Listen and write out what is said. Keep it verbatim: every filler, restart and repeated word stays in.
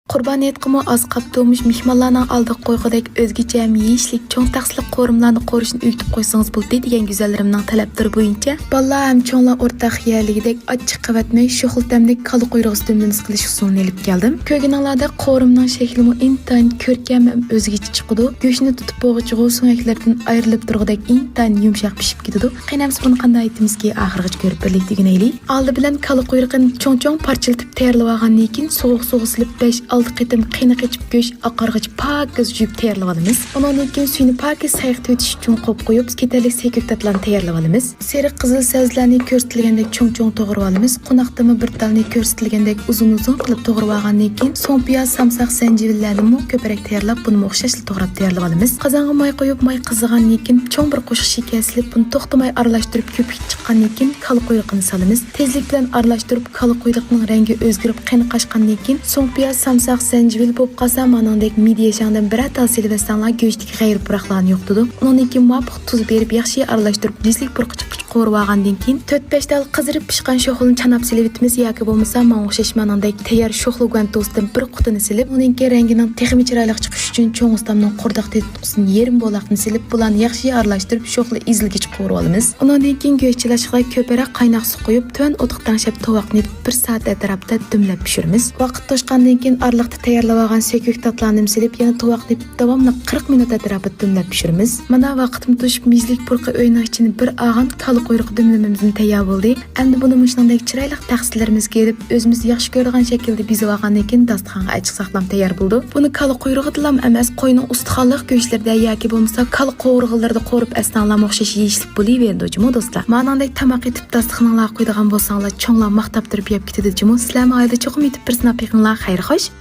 قۇربان ھېيتقىمۇ ئاز قاپتۇ، مۇشۇ مېھمانلارنىڭ ئالدىغا قويغۇدەك ئۆزگىچە ھەم يېيىشلىك چوڭ تەخسىلىك قورۇمىلارنى قورۇشنى ئۆگىتىپ قويسىڭىز بولدى دېگەن گۈزەللىرىمنىڭ تەلەپلىرى بويىچە بالىلار ھەم چوڭلار ئورتاق يەرلىگۈدەك ئاچچىق قىلىۋەتمەي، شوخلا تەملىك كالا قۇيرۇقى دۈملىمىسى قىلىش ئۇسۇلىنى ئېلىپ كەلدىم. كۆرگىنىڭلاردەك قورۇمنىڭ شەكلىمۇ ئىنتايىن كۆركەم ھەم ئۆزگىچە چىقىدۇ. گۆشنى تۇتۇپ بولغۇچىغۇ سۆڭەكلەردىن ئايرىلىپ تۇرغۇدەك ئىنتايىن يۇمشاق پىشىپ كېتىدۇ. قېنى ئەمسە بۇنى قانداق ئېتىمىزكى، ئاخىرغىچە كۆرۈپ بىرلىكتە ئۆگىنەيلى. ئالدى بىلەن كالا قۇيرۇقىنى چوڭ-چوڭ پارچىلىتىپ تەييارلىۋالغاندىن كېيىن، سوغۇق سۇغا سېلىپ بەش-ئالتە قېتىم قېنى قېچىپ، گۆش ئاقارغىچە پاكىز يۇيۇپ تەييارلىۋالىمىز. ئۇنىڭدىن كېيىن سۈيىنى پاكىز سايقىتىۋېتىش ئۈچۈن قوپقا قويۇپ، كېتەرلىك سېكۆكتاتلارنى تەييارلىۋالىمىز. سېرىق قىزىل سەۋزىلەرنى كۆرسىتىلگەندەك چوڭ-چوڭ توغرىۋالىمىز. قوناق تېمى بىر تالنى كۆرسىتىلگەندەك ئۇزۇن-ئۇزۇن قىلىپ توغرىۋالغاندىن كېيىن، سوڭ پىياز، سامساق، زەنجىۋىللەرنىمۇ كۆپرەك تەييارلاپ، بۇنىمۇ ئوخشاشلا توغراپ تەييارلىۋالىمىز. قازانغا ماي قويۇپ، ماي قىزىغاندىن كېيىن، چوڭ بىر قوشۇق شېكەر سېلىپ، بۇنى توختىماي ئارىلاشتۇرۇپ، كۆپۈككە چىققاندىن كېيىن، كالا قۇيرۇقىنى سالىمىز. تېزلىك بىلەن ئارىلاشتۇرۇپ، كالا قۇيرۇقنىڭ رەڭگى ئۆزگىرىپ، قېنى قاچقاندىن كېيىن، سوڭ پىياز، سامساق، زەنجىۋىل بولۇپ قالسا، مانىڭدەك مىدىيە شاڭدىن بىرەر تال سېلىۋەتسەڭلار، گۆشتىكى غەيرىي پۇراقلارنى يوقىتىدۇ. ئۇنىڭدىن كېيىن مۇۋاپىق تۇز بېرىپ، ياخشى ئارىلاشتۇرۇپ، مېزىلىك پۇرىقى چىققۇچە قورۇۋالغاندىن كېيىن، تۆت-بەش تال قىزىرىپ پىشقان شوخلىنى چاناپ سېلىۋېتىمىز ياكى بولمىسا، ماڭا ئوخشاش مانىڭدەك تەييار شوخلا گۇەنتوسىدىن بىر قۇتىنى سېلىپ، ئۇنىڭكى رەڭگىنىڭ تېخىمۇ چىرايلىق چىقىشى ئۈچۈن چوڭ ئۇستامنىڭ قورداق تېتىتقۇسىدىن يېرىم بولاقنى سېلىپ، بۇلارنى ياخشى ئارىلاشتۇرۇپ، شوخلا ئېزىلگىچە قورۇۋالىمىز. ئۇنىڭدىن كېيىن گۆش چىلاشقا كۆپرەك قايناق سۇ قويۇپ، تۆۋەن ئوتقا تەڭشەپ توۋاقنى بىر سائەت ئەتراپىدا دۈملەپ پىشۇرىمىز. ۋاقىت توشقاندىن كېيىن ئارىلىقتا تەييارلىۋالغان سۆكۈك تاتلارنىمۇ سېلىپ، يەنە توۋاقنى داۋاملىق قىرىق مىنۇت ئەتراپىدا دۈملەپ پىشۇرىمىز. مانا، ۋاقىتمۇ توشۇپ، مېزىلىك پۇرىقى ئۆينىڭ ئىچىنى بىر ئالغان كالا قۇيرۇق دۈملىمىمىزمۇ تەييار بولدى. ئەمدى بۇنى مۇشۇنىڭدەك چىرايلىق تەخسىلىرىمىزگە ئېلىپ، ئۆزىمىز ياخشى كۆرىدىغان شەكىلدە بېزىۋالغاندىن كېيىن، داستىخانغا ئەچىق ساقلام تەييار بولىدۇ. بۇنى كالا قۇيرۇقىدىلام ئەمەس، قوينىڭ ئۇستىخانلىق گۆشلىرىدە ياكى بولمىسا كالا قوۋۇرغىلىرىدا قورۇپ ئەتسەڭلارمۇ ئوخشاش يېيىشلىك بولۇۋېرىدۇ جۇمۇ دوستلار. مانىڭدەك تاماق ئېتىپ، داستىخىنىڭلارغا قويىدىغان بولساڭلار، چوڭلار ماختاپ تۇرۇپ يەپ كېتىدۇ جۇمۇ. سىلەرمۇ ئائىلىدە چوقۇم ئېتىپ بىر سىناپ بېقىڭلار. خەير خوش.